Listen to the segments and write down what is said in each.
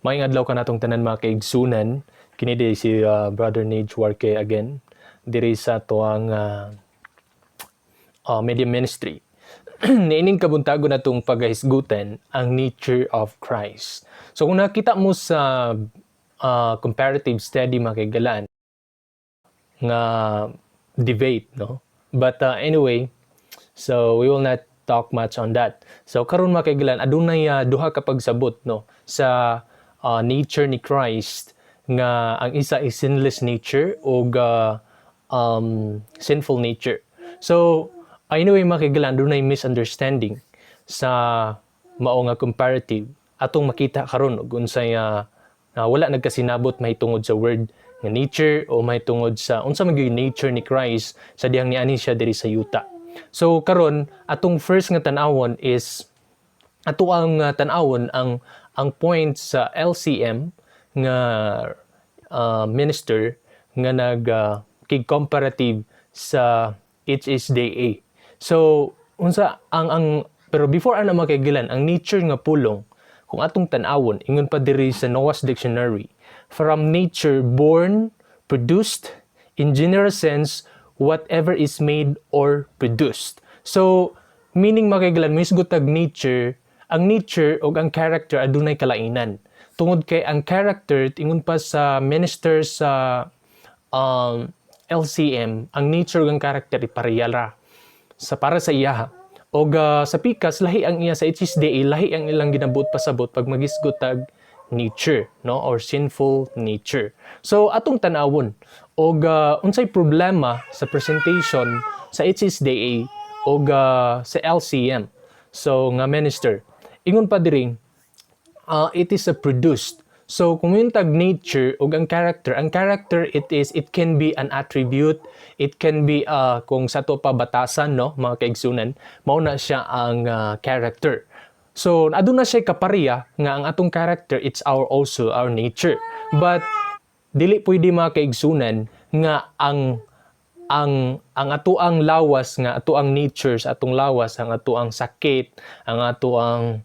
Maayong adlaw kanatong tanan, mga kaigsunan. Kini di si Brother Nage Warke again diri sa atuang media ministry. Niining kabuntagon natong pagahisgutan ang nature of Christ. So kung nakita mo sa comparative study, mga kaigalaan, nga debate, no? But anyway, so we will not talk much on that. So karon, mga kaigalaan, adunay duha ka pagsabot, no, sa nature ni Christ nga ang isa is sinless nature o sinful nature. So anyway, mga kaigalaan, adunay misunderstanding sa mao nga comparative. Atong makita karon og unsay na wala nagkasinabot mahitungod sa word nga nature o mahitungod sa unsa man gyud nature ni Christ sa dihang niani siya diri sa yuta. So karon, atong first nga tan-awon is ato ang tan-awon ang point sa LCM nga minister nga nag kig comparative sa HSDA. So unsa ang pero before ana, mga kaigalaan, ang nature nga pulong, kung atong tan-awon, ingon pa diri sa Noah's Dictionary, from nature, born, produced, in general sense, whatever is made or produced. So meaning, mga kaigalaan, mohisgot tag nature, ang nature ug ang character adunay kalainan. Tungod kay ang character, ingon pa sa minister sa LCM, ang nature ug ang character ipareha ra sa para sa iya. Og sa pikas, lahi ang iya sa HSDA, lahi ang ilang ginabuot pasabot pag magisgot tag nature, no, or sinful nature. So atong tan-awon og unsay problema sa presentation sa HSDA og sa LCM. So nga minister, ingon pa diri, it is a produced. So kung yung tag nature ug ang character, it can be an attribute, it can be kung sa to pa batasan, no, mga kaigsunan, mao na siya ang character. So aduna siya kapareha nga ang atong character, it's our also our nature. But dili pwede, mga kaigsunan, nga ang atoang lawas, nga atoang nature sa atong lawas, ang atoang sakit, ang atoang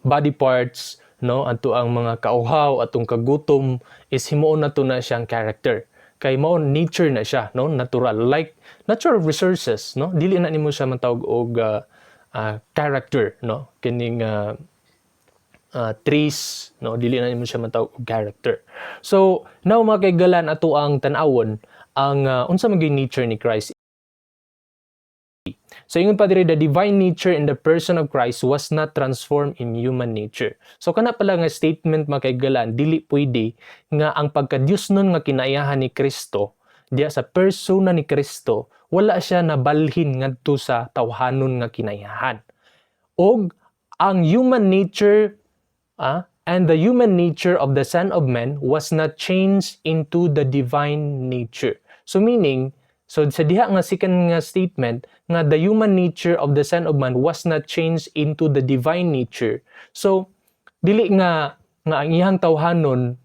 body parts, no, ato ang mga kauhaw, atong kagutom is himuon nato na siyang character kay mao nature na siya, no, natural, like natural resources, no. Dili na nimo siya matawag og character, no, kining trees, no, dili na nimo siya matawag og character. So now, mga kaigalan, ato ang tan-awon ang unsa man gyud nature ni Christ. So ingon pa diri, the divine nature in the person of Christ was not transformed in human nature. So kana pala nga statement, mga kaigalan, dili pwede nga ang pagka-Dios nun nga kinaiyahan ni Kristo diya sa persona ni Kristo, wala siya nabalhin ngadto sa tawhanon nga kinaiyahan. Og ang human nature and the human nature of the Son of Man was not changed into the divine nature. So meaning, so sa diha nga second nga statement nga the human nature of the Son of Man was not changed into the divine nature. So dili nga nga ang iyang tawhanon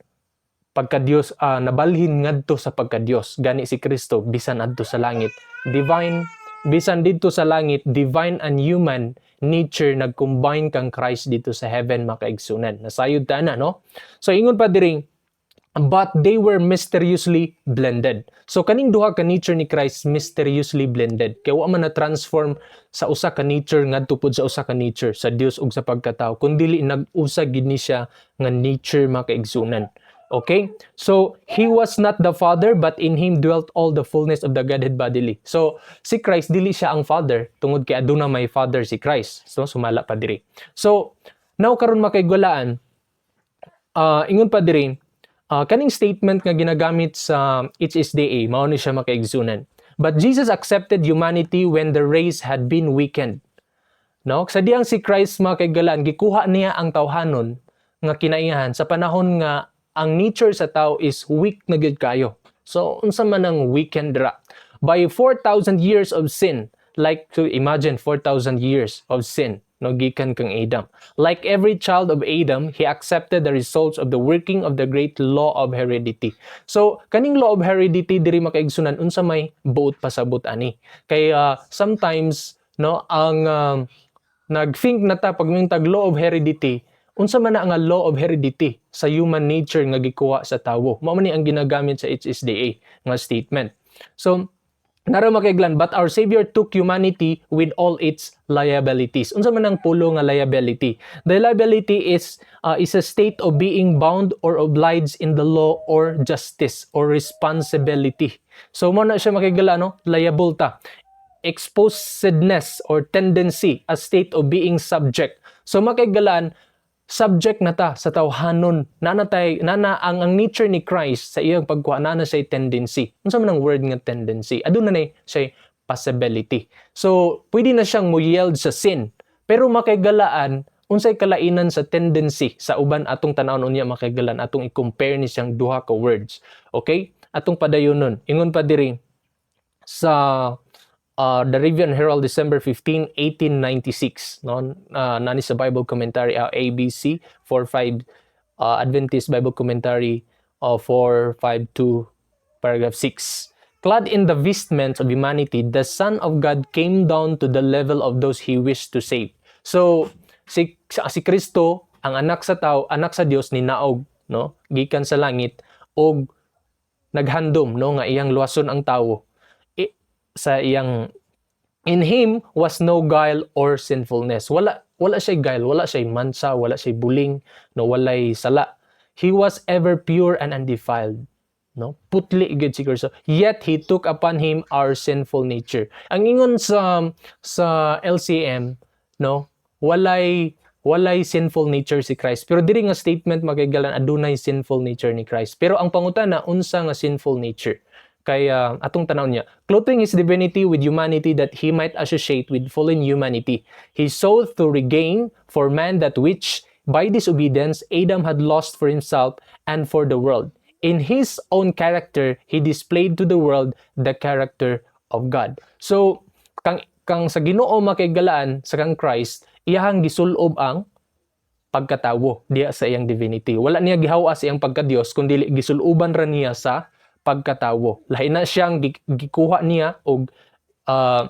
pagka-Dios nabalhin ngadto sa pagka-Dios. Gani si Kristo bisan adto sa langit, divine, bisan didto sa langit, divine and human nature nag-combine kang Christ dito sa heaven, mga kaigsunan. Nasayod ta na, no? So ingon pa diri, but they were mysteriously blended. So kaning duha ka nature ni Christ, mysteriously blended. Kay wa man na transform sa usa ka nature ngadto pud sa usa ka nature sa Dios ug sa pagkatao, kun dili nag-usa gid ni siya nga nature, mga kaigsunan. Okay? So, he was not the Father, but in him dwelt all the fullness of the Godhead bodily. So, si Christ, dili siya ang Father, tungod kay aduna may Father si Christ. So, sumala pa diri. So, now karon, makaigwalaan, ingon pa diri, kaning statement nga ginagamit sa HSDA, mao ni siya, makaigsunan. But Jesus accepted humanity when the race had been weakened. No? Sa diyang si Christ, mga kaigalaan, gikuha niya ang tawhanon nga kinaiyahan sa panahon nga ang nature sa tao is weak na gyud kayo. So unsa man ang weakened ra? By 4,000 years of sin, like to imagine 4,000 years of sin, no, gikan kang Adam. Like every child of Adam, he accepted the results of the working of the great law of heredity. So kaning law of heredity diri, makaigsunan, unsa may buot pasabot ani? Kay sometimes, no, ang nag-think na ta pag tag law of heredity, Unsa man na nga law of heredity sa human nature nga gikuha sa tawo? Mao man ni ang ginagamit sa HSDA nga statement. So, nara, makaiglan, "But our Savior took humanity with all its liabilities." Unsa man ang pulo nga liability? The liability is a state of being bound or obliged in the law or justice or responsibility. So mo na siya, makaigala, no? Liable ta. Exposedness or tendency, a state of being subject. So makaigalaan, subject na ta sa tawhanon, nana tay nana ang nature ni Christ sa iyang pagkuha, nana siya tendency. Unsa man ang word nga tendency? Aduna na siya possibility. So pwede na siyang mo yield sa sin. Pero makaigalaan, unsay kalainan sa tendency sa uban? Atong tan-awon unya, makaigalan, atong i-compare ni siyang duha ka words. Okay, atong padayonon. Ingon pa diri sa The Review and Herald, December 15, 1896, no, nani sa Bible commentary, ABC 45, Adventist Bible Commentary, 452, paragraph 6. "Clad in the vestments of humanity, the Son of God came down to the level of those he wished to save." So si Kristo, ang anak sa tao, anak sa Dios, ninaog, no, gikan sa langit og naghandom, no, nga iyang luwason ang tawo sa iyang. "In him was no guile or sinfulness." Wala siya guile, wala siya mansa, wala siya buling, no, walay sala. "He was ever pure and undefiled." No? Putli gyud si Kristo. "Yet he took upon him our sinful nature." Ang ingon sa LCM, no, walay sinful nature si Christ. Pero diri nga statement, makaigalan, adunay sinful nature ni Christ. Pero ang pangutana, unsa nga sinful nature? Kaya atong tanaw niya, "Clothing his divinity with humanity that he might associate with fallen humanity, he sought to regain for man that which by disobedience Adam had lost for himself and for the world. In his own character, he displayed to the world the character of God." So, kang sa Ginoo, makaigalaan, sa kang Christ, iyahang gisulob ang pagkatawo diya sa iyang divinity. Wala niya gihawas iyang pagka-Dios kundi gisuloban ra niya sa pagkatawo. Lahi na siyang gikuha niya og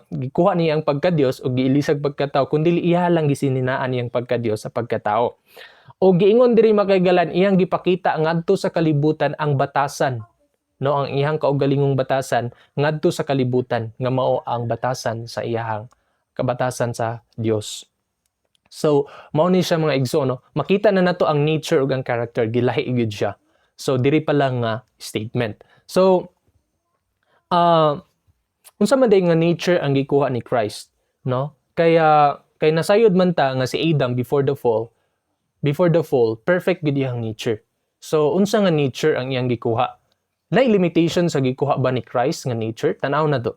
gikuha niya ang pagka-Dios og giilisag pagkatao, kundi iya lang gisininaan iyang pagka-Dios sa pagkatao. O giingon diri, makaigalan, iyang gipakita ngadto sa kalibutan ang batasan, no, ang iyang kaugalingong batasan ngadto sa kalibutan nga mao ang batasan sa iyahang kabatasan sa Dios. So, mao ni siya, mga igsoon, no? Makita na nato ang nature ug ang character, gilahi gyud siya. So, diri pa lang nga statement. So, unsa man day nga nature ang gikuha ni Christ, no? Kaya kay nasayod man ta nga si Adam before the fall, perfect gid iyang nature. So, unsa nga nature ang iyang gikuha? Nay limitation sa gikuha ba ni Christ nga nature? Tanaw na to.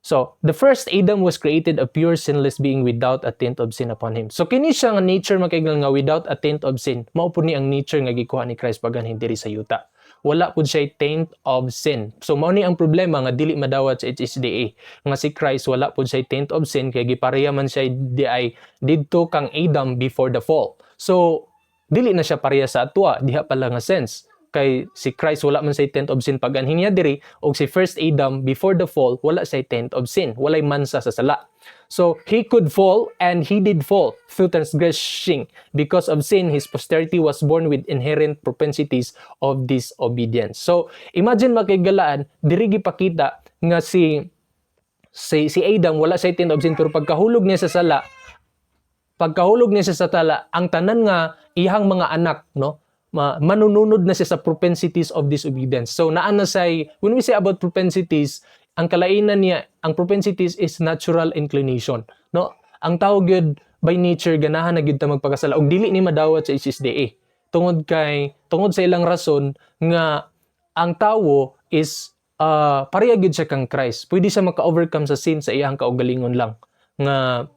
So, "The first Adam was created a pure, sinless being without a taint of sin upon him." So, kini siya nga nature, makaigal, nga without a taint of sin, mao pud ni ang nature nga gikuha ni Christ paganhin diri sa yuta. Wala pud siya taint of sin. So, mao ni ang problema nga dili madawat sa HSDA nga si Christ wala pud siya taint of sin kay gipareha man siya di ay didto kang Adam before the fall. So, dili na siya pareha sa atwa diha pa lang nga sense, kay si Christ wala man say taint of sin pag-anhin niya diri, og si first Adam before the fall wala say taint of sin, walay mansa sa sala. So he could fall, and he did fall through transgressing. Because of sin, his posterity was born with inherent propensities of disobedience. So imagine, makigalaan, diri gipakita nga si Adam wala say taint of sin, pero pagkahulog niya sa sala, ang tanan nga iyang mga anak, no, manununod na siya sa propensities of disobedience. So naa na say, when we say about propensities, ang kalainan niya, ang propensities is natural inclination, no? Ang tao gyud by nature ganahan na gyud ta magpakasala ug dili ni madawat sa HSDA. Tungod sa ilang rason nga ang tawo is pareha gyud siya kang Christ. Pwede siya maka-overcome sa sin sa iyang kaugalingon lang nga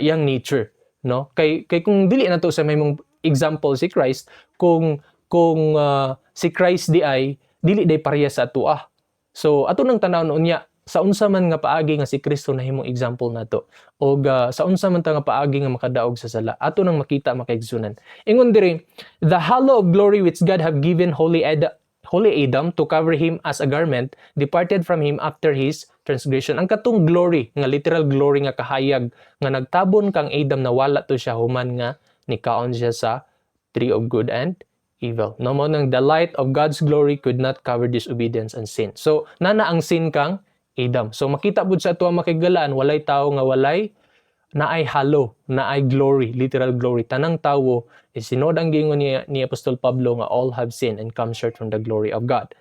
iyang nature, no? Kay kung dili na to sa may mong example si Christ, kung si Christ di ay dili day pareha sa atoa. So ato nang tan-awon unya sa unsa man nga paagi nga si Kristo nahimong example nato og sa unsa man ta nga paagi nga makadaog sa sala, ato nang makita, makaigsunan. Ingon diri, "The halo of glory which God have given holy Adam to cover him as a garment departed from him after his transgression." Ang katong glory nga literal glory nga kahayag nga nagtabon kang Adam, nawala to siya human nga nikaon siya sa tree of good and evil. No, mao nang the light of God's glory could not cover disobedience and sin. So, nana ang sin kang Adam. So, makita pud sa ato ang makigalaan, walay tao nga walay naay halo, naay glory, literal glory. Tanang tawo is sinod ang giingon ni Apostol Pablo nga all have sinned and come short from the glory of God.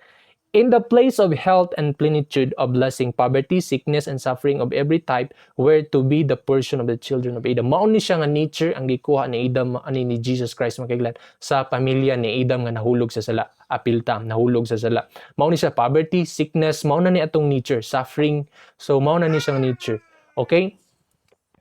In the place of health and plenitude of blessing, poverty, sickness, and suffering of every type were to be the portion of the children of Adam. Mao ni siya nga nature ang gikuha ni Adam ani ni Jesus Christ, mga kaigsuonan, sa pamilya ni Adam nga nahulog sa sala. Apil ta, nahulog sa sala. Mao ni siya poverty, sickness, mao na ni atong nature, suffering. So mao na ni siyang nature. Okay?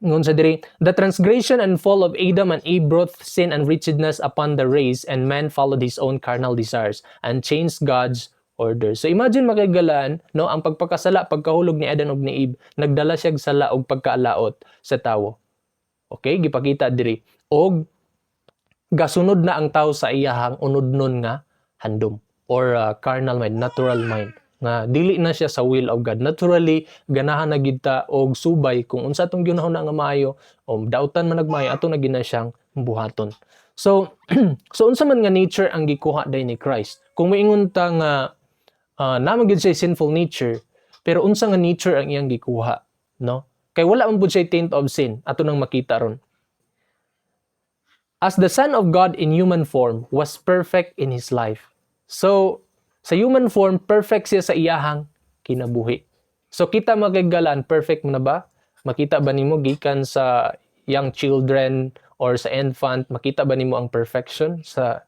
Ingon sa diri, the transgression and fall of Adam and Eve brought sin and wretchedness upon the race, and man followed his own carnal desires and changed God's order. So imagine, makaigalaan, no, ang pagpakasala, pagkahulog ni Adam ug ni Eve, nagdala siya og sala og pagkaalaot sa tawo. Okay, gipakita diri. Og gasunod na ang tao sa iyahang unodnon nga handom or carnal mind, natural mind nga dili na siya sa will of God. Naturally, ganahan na gid ta og subay kung unsa tong ginahuna nga maayo o dautan man nagmaayo, ato na gid na siyang buhaton. So unsa man nga nature ang gikuha day ni Christ? Kung moingon ta nga naa man gid siya sinful nature, pero unsa nga nature ang iyang gikuha, no? Kay wala man pud siya taint of sin, ato nang makita ron. As the Son of God in human form was perfect in his life. So, sa human form, perfect siya sa iyahang kinabuhi. So, kita, magagalan, perfect mo na ba? Makita ba nimo gikan sa young children or sa infant, makita ba nimo ang perfection sa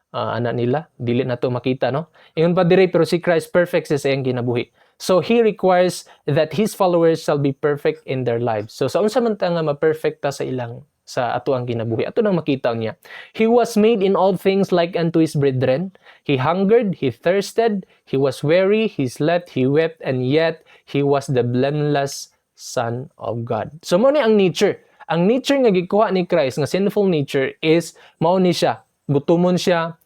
anak nila? Dili na to makita, no? Ingon pa dire, pero si Christ, perfect siya sa iyang kinabuhi. So he requires that his followers shall be perfect in their lives. So sa unsa man ta nga ma-perfect ta sa ilang sa ato ang kinabuhi. Ato nang makita niya. He was made in all things like unto his brethren. He hungered, he thirsted, he was weary, he slept, he wept, and yet he was the blameless Son of God. So mao ni ang nature. Ang nature nga gikuha ni Christ nga sinful nature is mao ni siya. Gutumon siya,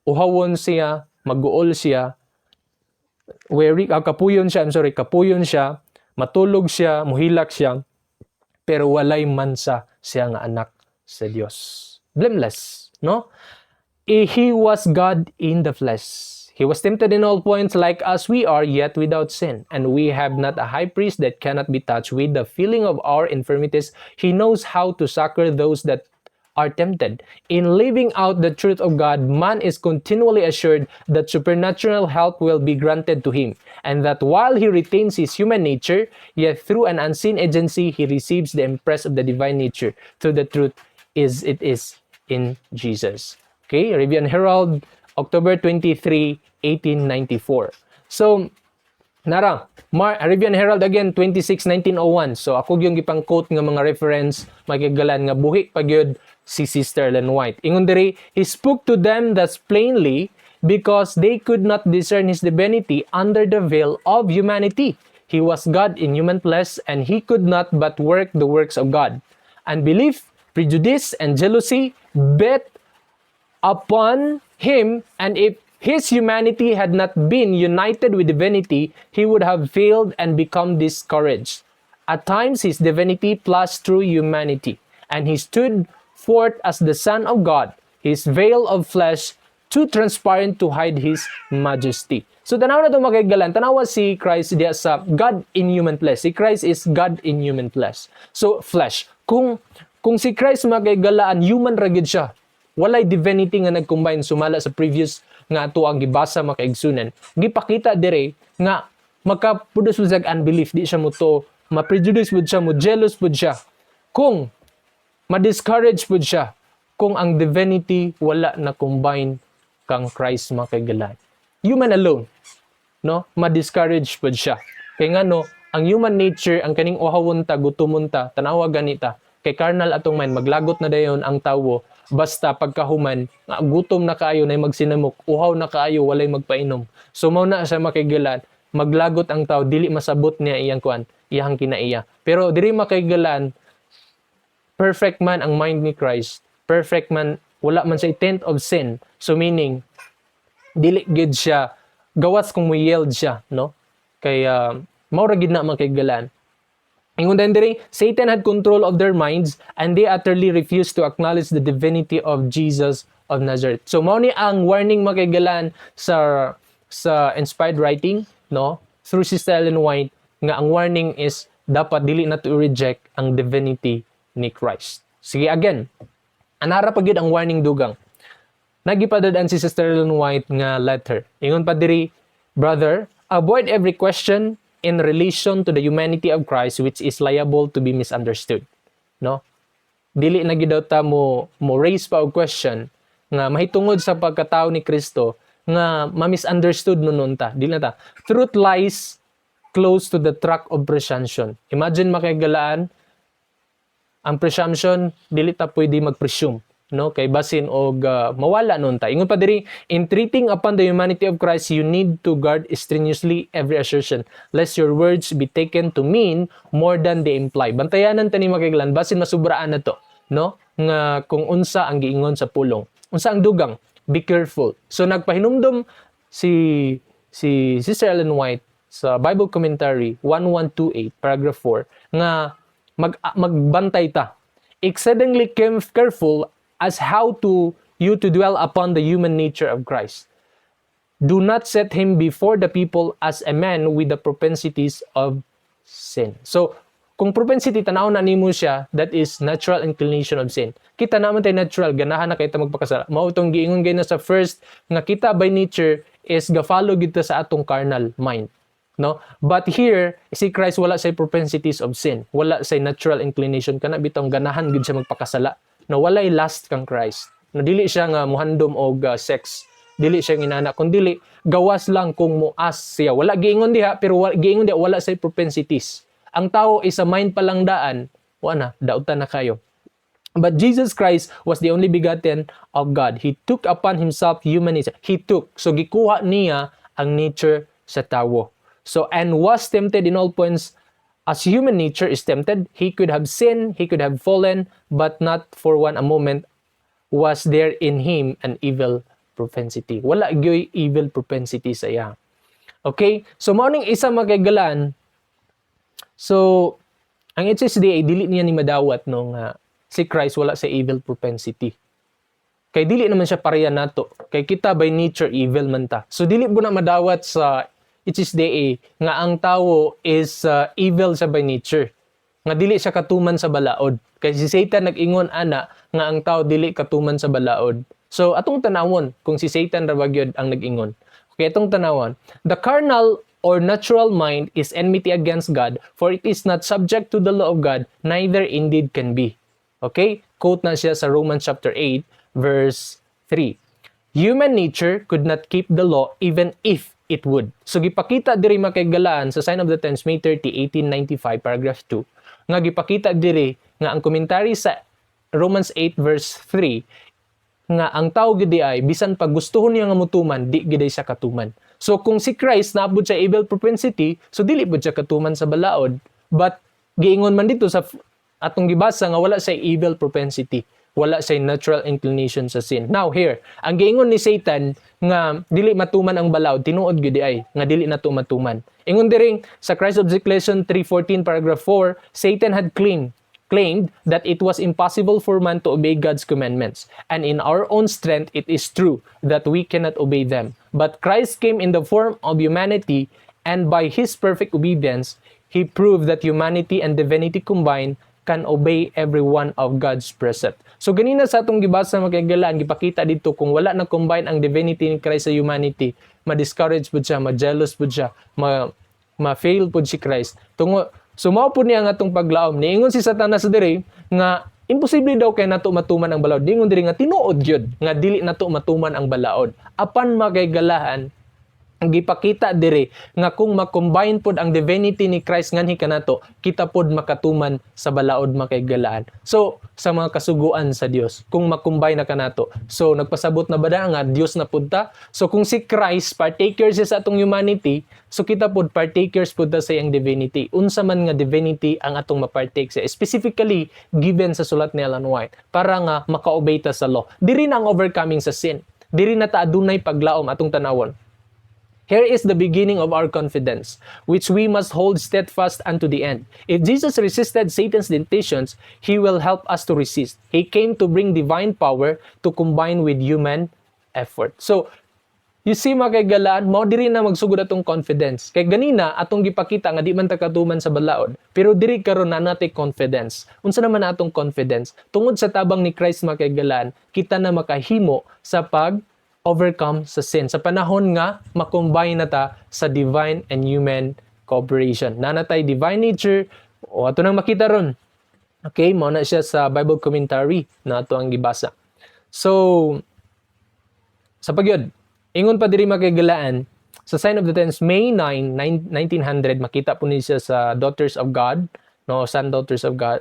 uhawon siya, maguol siya, weary, kapuyon siya, I'm sorry, kapuyon siya, matulog siya, muhilak siya, pero walay mansa siya nga anak sa Dios. Blameless, no? He was God in the flesh. He was tempted in all points like as we are, yet without sin. And we have not a high priest that cannot be touched with the feeling of our infirmities. He knows how to succor those that are tempted. In living out the truth of God, man is continually assured that supernatural help will be granted to him, and that while he retains his human nature, yet through an unseen agency he receives the impress of the divine nature through the truth is it is in Jesus. Okay, Review and Herald, October 23, 1894. So, nara, Review and Herald again, 26, 1901. So, ako yung gipang quote nga mga reference, magagalan nga buhi pa gyud si Sister Ellen White. Ingon diri, he spoke to them thus plainly because they could not discern his divinity under the veil of humanity. He was God in human flesh and he could not but work the works of God. Unbelief, prejudice, and jealousy beat upon him, and if his humanity had not been united with divinity, he would have failed and become discouraged. At times, his divinity flashed through humanity, and he stood forth as the Son of God, his veil of flesh too transparent to hide his majesty. So tanaw na ito, mga, tanawa si Christ diya sa God in human flesh. Si Christ is God in human flesh. So flesh. Kung si Christ, mga kaigalaan, human ra gyud siya. Walay divinity nga nag-combine sumala sa previous nga ato ang gibasa, mga kaigsunan. Gipakita dire nga maka-produce mo siya unbelief, di siya mo to, ma-prejudice pud siya, mo jealous pud siya. Kung ma-discourage pud siya kung ang divinity wala na combine kang Christ, mga kaigalaan. Human alone, no? Ma-discourage pud siya. Kay ngano, ang human nature, ang kaning uhawon ta, gutumon ta, tanawa ganita, kay carnal atong mind, maglagot na dayon ang tawo, basta pagkahuman, nga gutom na kaayo na magsinamok, uhaw na kaayo, walay magpainom. So mao na siya, makaigalan, maglagot ang tao, dili masabot niya iyang kuan, iyang kinaiya. Pero diri, makaigalan, perfect man ang mind ni Christ, perfect man, wala man siya taint of sin. So meaning, dili gid siya gawas kung mo yield siya, no? Kay mao ra gid na, mga kaigalan. Ingon din diri, Satan had control of their minds and they utterly refused to acknowledge the divinity of Jesus of Nazareth. So mao ni ang warning, mga kaigalan, sa inspired writing, no, through Sister Ellen White, nga ang warning is dapat dili na to reject ang divinity ni Christ. Sige, again, anara pa gyud ang warning, dugang. Nagipadad-an si Sister Ellen White nga letter. Ingon pa diri, "Brother, avoid every question in relation to the humanity of Christ which is liable to be misunderstood." No? Dili na gyud daw ta mo raise pa og question nga mahitungod sa pagkatao ni Kristo nga ma-misunderstood nun ta. Dili na ta. Truth lies close to the track of presumption. Imagine, mga kaigalaan, ang presumption, dili ta pwede mag-presume, no, kay basin og mawala nun ta. Ingon pa diri, "In treating upon the humanity of Christ, you need to guard strenuously every assertion, lest your words be taken to mean more than they imply." Bantayanan ta ni, mga kaigalaan, basin masubraan na to, no, nga kung unsa ang giingon sa pulong. Unsa ang dugang? Be careful. So nagpahinumdom si Sister Ellen White sa Bible Commentary 1128 paragraph 4 nga magbantay ta, exceedingly careful as how to you to dwell upon the human nature of Christ. Do not set him before the people as a man with the propensities of sin. So, kung propensity, tanaw na nimo siya, that is natural inclination of sin. Kita naman tayo natural, ganahan na kay ta magpakasala. Mao itong giingon gay na sa first nga kita by nature is ga-follow gid ta sa atong carnal mind. No? But here, si Christ wala say propensities of sin. Wala say natural inclination kana bitong ganahan gid siya magpakasala. No, walay lust kang Christ. No, dili siya nga muhandom og sex. Dili siya inana kun dili gawas lang kung muas siya. Wala giingon diha, pero giingon diha wala say propensities. Ang tao is sa mind pa lang daan, wala na, dautan na kayo. But Jesus Christ was the only begotten of God. He took upon himself human nature. He took. So gikuha niya ang nature sa tawo. So and was tempted in all points as human nature is tempted. He could have sinned, he could have fallen, but not for one a moment was there in him an evil propensity. Wala gyoy evil propensity sa iya. Okay? So mao ning isa, mga kaigalan. So ang HSDA, dili niya ni madawat, no, nga si Christ wala sa evil propensity. Kay dili naman siya pareha nato. Kay kita by nature evil man ta. So dili mo na madawat sa HSDA nga ang tawo is evil sa by nature. Nga dili siya katuman sa balaod. Kay si Satan nag-ingon ana nga ang tao dili katuman sa balaod. So atong tanawon kung si Satan ra ba gyud ang nag-ingon. Okay, atong tanawon. The carnal or natural mind is enmity against God, for it is not subject to the law of God, neither indeed can be. Okay? Quote na siya sa Romans chapter 8 verse 3. Human nature could not keep the law even if it would. So gipakita diri, mga kaigalaan, sa Sign of the Times, May 30, 1895, paragraph 2, nga gipakita diri nga ang commentary sa Romans 8 verse 3 nga ang tao gid ay bisan pag gustuhon niya nga mutuman, di gid siya katuman. So kung si Christ naabot sa evil propensity, so dili pud siya katuman sa balaod. But giingon man dito sa atong gibasa nga wala sa evil propensity, wala say natural inclination sa sin. Now here, ang giingon ni Satan nga dili matuman ang balaod, tinuod gyud ay nga dili nato matuman. Ingon diri sa Christ Object Lesson 314 paragraph 4, Satan had claimed that it was impossible for man to obey God's commandments. And in our own strength, it is true that we cannot obey them. But Christ came in the form of humanity, and by his perfect obedience, he proved that humanity and divinity combined can obey every one of God's precept. So ganina sa atong gibasa, mga kaigalaan, gipakita dito kung wala na combine ang divinity ni Christ sa humanity, ma-discourage pud siya, ma-jealous pud siya, ma-fail pud si Christ. Tungo so mao pud niya ang atong paglaom. Niingon si Satanas diri nga imposible daw kay nato matuman ang balaod. Niingon diri nga tinuod gyud nga dili nato matuman ang balaod. Apan, mga kaigalaan, ang gipakita diri nga kung ma-combine pod ang divinity ni Christ nganhi kanato, kita pod makatuman sa balaod, mga kaigalaan. So sa mga kasuguan sa Dios, kung ma-combine na kanato. So nagpasabot na ba na nga Dios na pud ta? So kung si Christ partaker siya sa atong humanity, so kita pod partakers pod ta sa iyang divinity. Unsa man nga divinity ang atong mapartake sa, specifically given sa sulat ni Ellen White, para nga maka-obey ta sa law. Diri na ang overcoming sa sin. Diri na ta adunay paglaom. Atong tanawon. Here is the beginning of our confidence, which we must hold steadfast unto the end. If Jesus resisted Satan's temptations, He will help us to resist. He came to bring divine power to combine with human effort. So, you see, mga kaigalaan, mao diri na magsugod atong confidence. Kay ganina, atong gipakita nga di man ta katuman sa balaod. Pero diri karon naa natay confidence. Unsa naman na atong confidence? Tungod sa tabang ni Christ, mga kaigalaan, kita na makahimo sa pag overcome sa sin. Sa panahon nga makombine na ta sa divine and human cooperation. Naa na tay divine nature, o ato nang makita ron. Okay, mao na siya sa Bible commentary na ato ang gibasa. So, sa pagyud, ingon pa diri, mga kaigalaan, sa Sign of the Times, May 9, 1900, makita po ni siya sa Daughters of God, no, Son Daughters of God,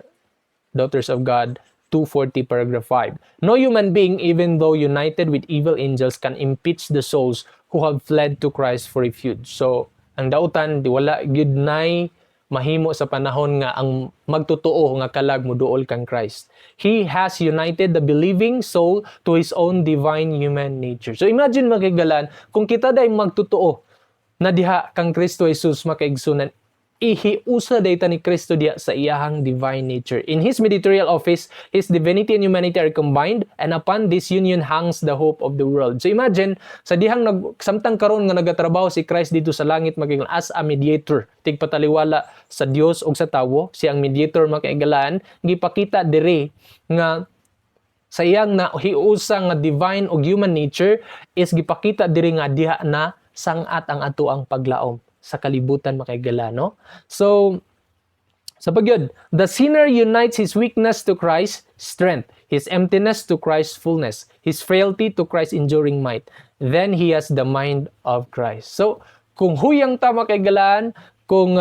Daughters of God, 240 paragraph 5. "No human being, even though united with evil angels, can impeach the souls who have fled to Christ for refuge." So, ang dautan, di wala gyud nay mahimo sa panahon nga ang magtotoo nga kalag moduol kang Christ. "He has united the believing soul to His own divine human nature." So imagine, mga kaigalaan, kung kita day magtotoo na diha kang Kristo Jesus, mga kaigsunan, ihiusa day ta ni Kristo diha sa iyahang divine nature. "In His mediatorial office, His divinity and humanity are combined, and upon this union hangs the hope of the world." So imagine, sa dihang nag, samtang karon nga nagatrabaho si Christ dito sa langit maging as a mediator, tigpataliwala sa Dios ug sa tawo, siya ang mediator, mga kaigalaan, gipakita diri nga sa iyang na hiusa nga divine ug human nature is gipakita diri nga diha na sangat ang ato ang paglaom sa kalibutan, mga kaigala, no? So sa pagyud, "The sinner unites his weakness to Christ's strength, his emptiness to Christ's fullness, his frailty to Christ's enduring might. Then he has the mind of Christ." So, kung huyang ta, mga kaigalaan, kung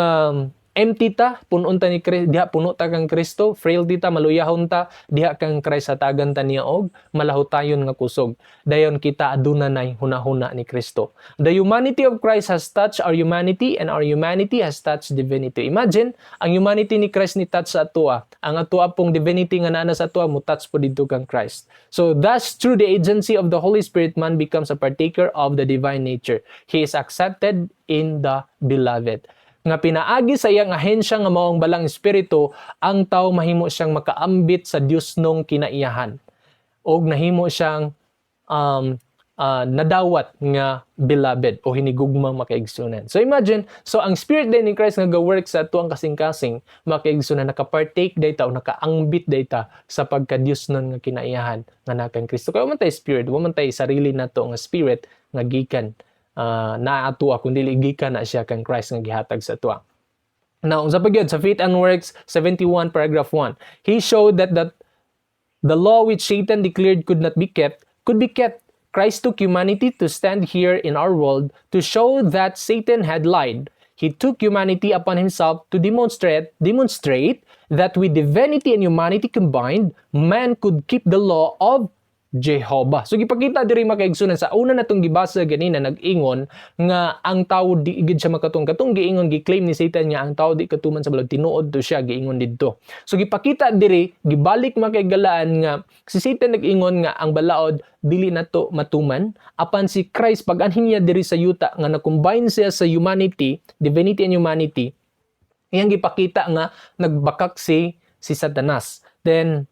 empty ta, punon ta ni Kristo, diha puno ta kang Kristo, frailty ta, maluyahon ta, diha kang Christ hatagan ta niya og malahutayon nga kusog. Dayon kita aduna nay hunahuna ni Kristo. "The humanity of Christ has touched our humanity and our humanity has touched divinity." Imagine, ang humanity ni Christ ni touch sa atoa. Ang atoa pong divinity nga naa sa atoa mo touch po didto kang Christ. So thus, through the agency of the Holy Spirit, man becomes a partaker of the divine nature. He is accepted in the beloved. Nga pinaagi sa iyang ahensya nga mao ang Balaang Espiritu, ang tao mahimo siyang makaambit sa Dios nung kinaiyahan. Og nahimo siyang nadawat nga beloved o hinigugma, mga kaigsunan. So imagine, so ang Spirit din ni Christ nga ga-work sa atuang kasing-kasing, mga kaigsunan, nakapartake dayta o nakaangbit dayta sa pagka-Dios nun nga kinaiyahan nga naa kang Kristo. Kaya man tay spirit, wa man tay sarili nato nga spirit nga gikan na atua kun dili gikan na siya kang Christ nga gihatag sa atua. Now, sa pagyud sa Faith and Works 71 paragraph 1, "He showed that the law which Satan declared could not be kept, could be kept. Christ took humanity to stand here in our world to show that Satan had lied. He took humanity upon Himself to demonstrate that with divinity and humanity combined, man could keep the law of Jehovah." So gipakita diri, mga kaigsunan, sa una natong gibasa ganina nag-ingon nga ang tawo di gid siya makatong katong giingon, gi-claim ni Satan nga ang tawo di katuman sa balaod, tinuod to siya giingon didto. So gipakita diri, gibalik, mga kaigalaan, nga si Satan nag-ingon nga ang balaod dili nato matuman, apan si Christ pag anhin niya diri sa yuta nga na-combine siya sa humanity, divinity and humanity, iyang gipakita nga nagbakak si Satanas. Then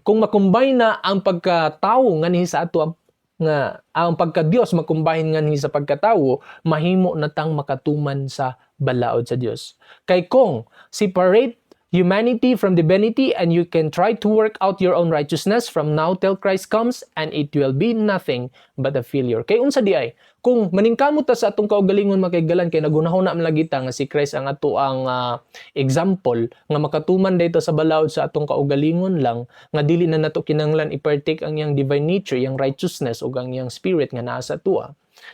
kung makombine na ang pagkatawo nganhi sa ato nga ang pagka-Dios makombine nganhi sa pagkatawo, mahimo na tang makatuman sa balaod sa Dios. Kay kung separate humanity from divinity and you can try to work out your own righteousness from now till Christ comes, and it will be nothing but a failure. Kay unsa di ay kung maningkamot ta sa atong kaugalingon, mga kaigalan, kay nagunahuna man lagi ta nga si Christ ang ato ang example nga makatuman dito sa balaod sa atong kaugalingon lang, nga dili na nato kinahanglan i-partake ang iyang divine nature, iyang righteousness ug ang iyang spirit nga naa sa atoa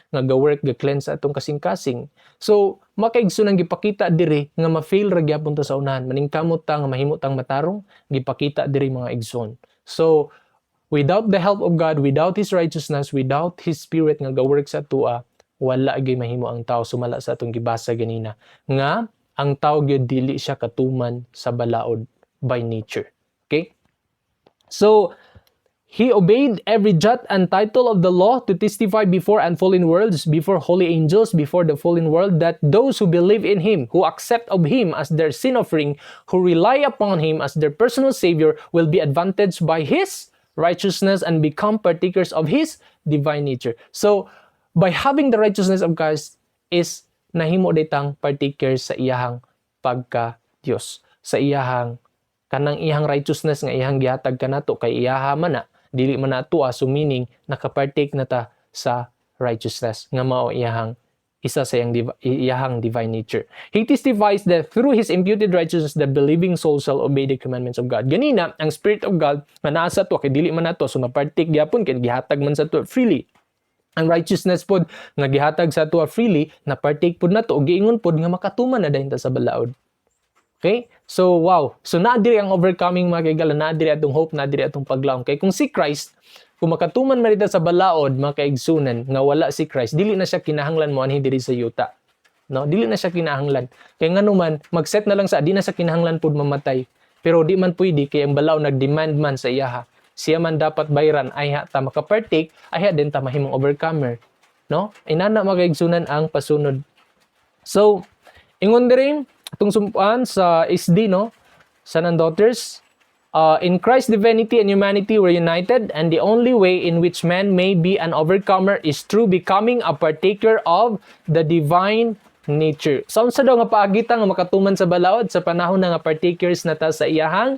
nga ga-work, ga-cleanse sa atong kasing-kasing. So, mga kaigsunan, gipakita diri nga ma-fail ra gyapon ta sa unahan. Maningkamot ta nga mahimo tang matarong, gipakita diri, mga igsoon. So, without the help of God, without His righteousness, without His Spirit nga ga-work sa atoa, wala gyud mahimo ang tao sumala sa atong gibasa ganina nga ang tao gyud dili siya katuman sa balaod by nature. Okay? So, He obeyed every jot and title of the law to testify before unfallen worlds, before holy angels, before the fallen world, that those who believe in Him, who accept of Him as their sin offering, who rely upon Him as their personal Savior, will be advantaged by His righteousness and become partakers of His divine nature. So, by having the righteousness of Christ is nahimo ditang partakers sa iyahang pagka Dios, sa iyahang kanang iyang righteousness nga iyang gihatag kanato, kay iyaha man na, dili man nato. So meaning nakapartake na ta sa righteousness nga mao iyahang isa sa iyahang divine nature. He testifies that through His imputed righteousness, the believing soul shall obey the commandments of God. Ganina, ang Spirit of God nga naa sa ato kay dili man nato, so napartake gyapon kay gihatag man sa ato freely. Ang righteousness pod nga gihatag sa ato freely, na partake pod nato ug giingon pod nga makatuman na dayon ta sa balaod. Okay? So, wow. So, naa diri ang overcoming, mga kaigala, naa diri atong hope, naa diri atong paglaom. Kay kung si Christ, kung makatuman man dito sa balaod, mga kaigsunan, nga wala si Christ, dili na siya kinahanglan mo anhi diri sa yuta. No? Dili na siya kinahanglan. Kay ngano man, mag-set na lang sa, di na siya kinahanglan pud mamatay. Pero di man pwede kay ang balaod nag-demand man sa iyaha. Siya man dapat bayran ayha ta makapartake, ayha din ta mahimong overcomer. No? Inana, mga kaigsunan, ang pasunod. So, ingon diri atong sumpuan sa SD, no? Son and Daughters, in Christ divinity and humanity were united, and the only way in which man may be an overcomer is through becoming a partaker of the divine nature. So, unsa daw nga paagita nga makatuman sa balaod sa panahon na nga partakers na ta sa iyahang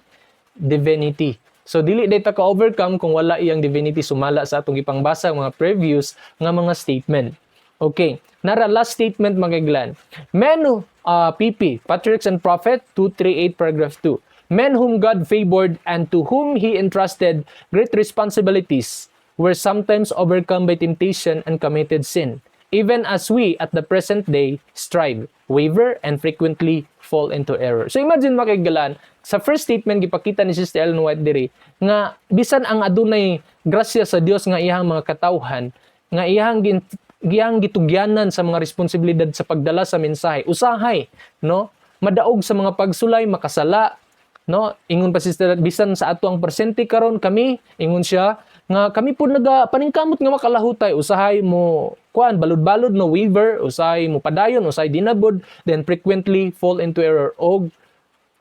divinity? So dili day ta ka-overcome kung wala iyang divinity, sumala sa atong ipangbasa mga previous nga mga statement. Okay, nara last statement, mga kaigsuonan. Men, PP, Patriarchs and Prophet 238 paragraph 2. Men whom God favored and to whom He entrusted great responsibilities were sometimes overcome by temptation and committed sin, even as we at the present day strive, waver, and frequently fall into error. So imagine, mga kaigsuonan, sa first statement gipakita ni Sister Ellen White diri nga bisan ang adunay grasya sa Dios nga iyang mga katawhan nga iyang gitugyanan sa mga responsibilidad sa pagdala sa mensahe, usahay, no, madaog sa mga pagsulay, makasala, no? Ingon pa Sister, bisan sa ato ang presente karon kami, ingon siya nga kami pud naga paningkamot nga makalahutay, usahay mo kuan, balud-balud, no, waver, usahay mo padayon, usahay dinabod, then frequently fall into error og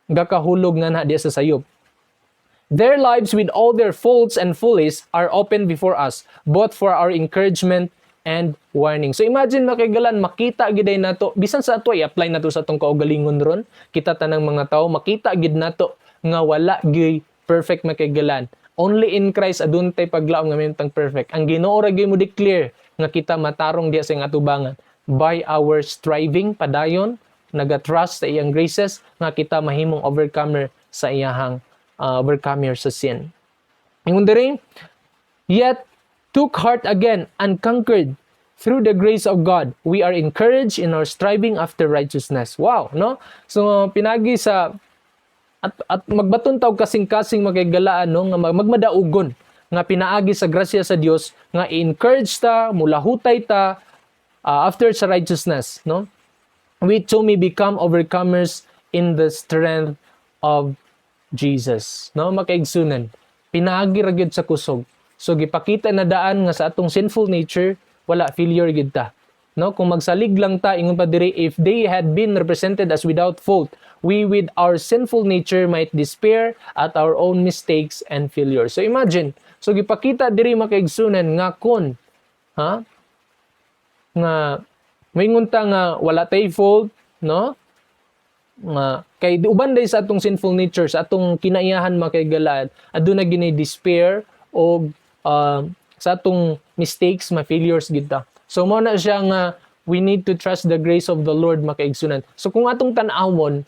gakahulog nga na diya sa sayop. Their lives, with all their faults and follies, are open before us, both for our encouragement and warning. So imagine, mga kaigsuonan, makita gid ay nato bisan sa ato, i-apply nato sa atong kaugalingon ron, kita tanang mga tao, makita gid nato nga wala gyud perfect, mga kaigsuonan. Only in Christ adun tay paglaom nga mahimong perfect. Ang Ginoo ra gyud mo declare nga kita matarong diya sa iyang atubangan by our striving padayon, naga-trust sa iyang graces nga kita mahimong overcomer sa iyahang overcomer sa sin. Ingon diri, yet took heart again and conquered through the grace of God. We are encouraged in our striving after righteousness. Wow, no? So pinagi sa at magbaton ta og kasing-kasing, mga kaigsuonan, no, nga magmadaugon nga pinaagi sa grasya sa Dios nga i-encourage ta, mulahutay ta after sa righteousness, no? We too may become overcomers in the strength of Jesus. No, mga kaigsuonan, pinaagi ra gyud sa kusog. So gipakita na daan nga sa atong sinful nature, wala, failure gyud ta. No, kung magsalig lang ta, ingon pa diri, if they had been represented as without fault, we with our sinful nature might despair at our own mistakes and failures. So imagine, so gipakita diri, mga kaigsuonan, nga kon ha nga moingon ta nga wala tay fault, no, nga kay di uban day sa atong sinful nature, sa atong kinaiyahan, mga kaigsuonan, aduna gini despair og sa atong mistakes, ma failures gid ta. So mao na siya nga we need to trust the grace of the Lord, mga kaigsuonan. So kung atong tan-awon,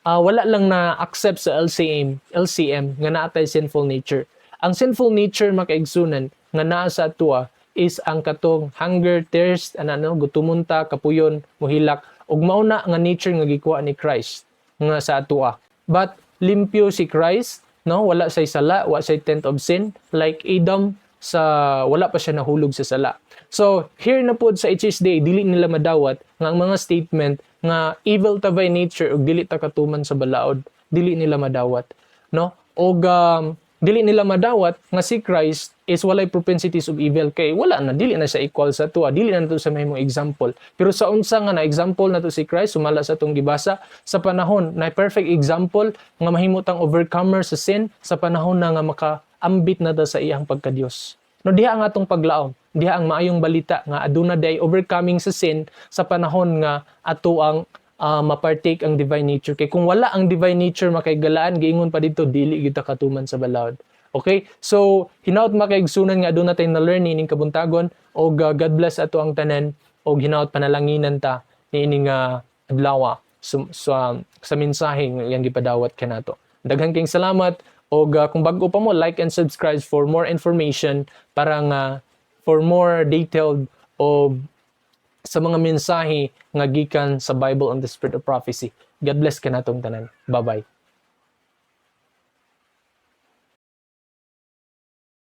wala lang na accept sa LCM nga naa tay sinful nature. Ang sinful nature, mga kaigsuonan, nga naa sa atoa is ang katong hunger, thirst, ano, ano, gutumon ta, kapuyon, muhilak, ug mao na nga nature nga gikuha ni Christ nga sa atoa. But limpyo si Christ, no? Wala say sala, wala say taint of sin like Adam sa wala pa siya nahulog sa sala. So, here na pod sa HSDA, dili nila madawat nga ang mga statement nga evil ta by nature ug dili ta katuman sa balaod, dili nila madawat, no? Og Dili nila madawat nga si Christ is walay propensities of evil kay wala na, dili na siya equal sa atoa, dili na nato sa mahimong example. Pero sa unsa nga na example nato si Christ, sumala sa atong gibasa, sa panahon na perfect example nga mahimo tang overcomer sa sin, sa panahon na nga makaambit na ta sa iyang pagkadiyos. No, diha ang atong paglaom, diha ang maayong balita nga aduna day overcoming sa sin sa panahon nga ato ang mapartake ang divine nature. Kay kung wala ang divine nature, makaigalaan, giingon pa dito, dili kita katuman sa balaod. Okay? So, hinaot, makaigsunan, nga aduna tay na learn ining kabuntagon og God bless ato ang tanan og hinaot panalanginan ta niining adlaw sa mensahe nga iyang gipadawat kanato. Daghan kayong salamat og kung bag-o pa mo, like and subscribe for more information para nga for more detailed og sa mga mensahe nga gikan sa Bible and the Spirit of Prophecy. God bless kanatong tanan. Bye-bye.